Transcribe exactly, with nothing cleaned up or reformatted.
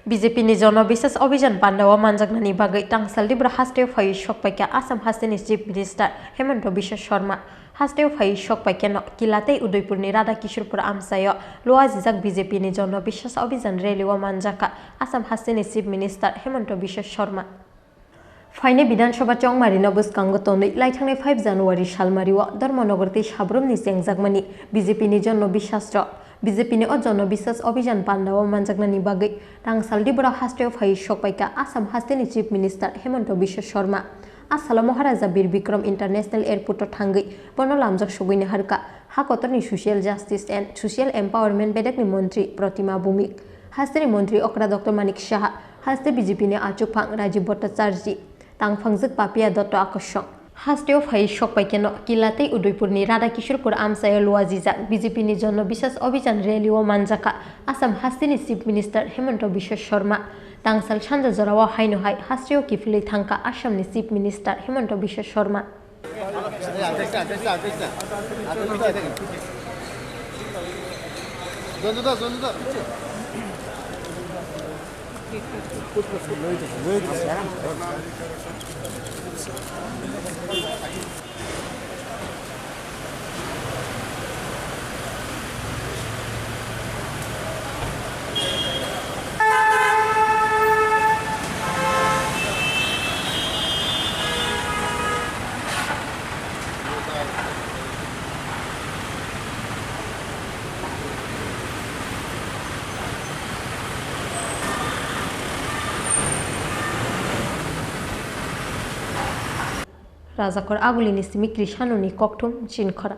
B J P ni Jono Biswas Abhijan pandao manjaknani bagwi tangsal Dibra hasteo phaiwi sokpaikha Assam hasteni Chief Minister Himanta Biswa Sarma. Hasteo phaiwi sokpaikheno Kila tei Udaipurni Radha Kishorpur amchaio luajijak B J P ni Jono Biswas Abhijan rally o manjakha Assam hasteni Chief Minister Himanta Biswa Sarma. Phainai Bidhan Sabha chongmarino bwskango tonwi laithangnai five January salmario Dharmanagar tei Sabrumni chengjakmani B J P ni Jono Biswas rok. B J P ni o Jono Biswas Abhijan pandao manjaknani bagwi tangsal Dibra hasteo phaiwi sokpaikha Assam hasteni Chief Minister Himanta Biswa Sarma. A salo Maharaja Bir Bikram International Airport o thangwi bono lamjak sogwi naharkha. Ha kotorni Social Justice and Social Empowerment bedekni montri Protima Bhumik, hasteni montri okra Doctor Manik Saha, haste B J P ni achukphang Rajiv Bhattacharjee, tangphangjak Papiya Dutta Akosong. Hasteo phai sokpaikheno Kila tei Udaipurni Radha Kishorpur amchaio luajijak B J P ni Jono Biswas Abhijan rally o manjakha Assam hasteni Chief Minister Himanta Biswa Sarma. Tangsal sanja jorao haino hai hasteo kiphilwi thangkha Assamni Chief Minister Himanta Biswa Sarma. Rajakor Agulini simi Krishanoni kokthum Chinkhora.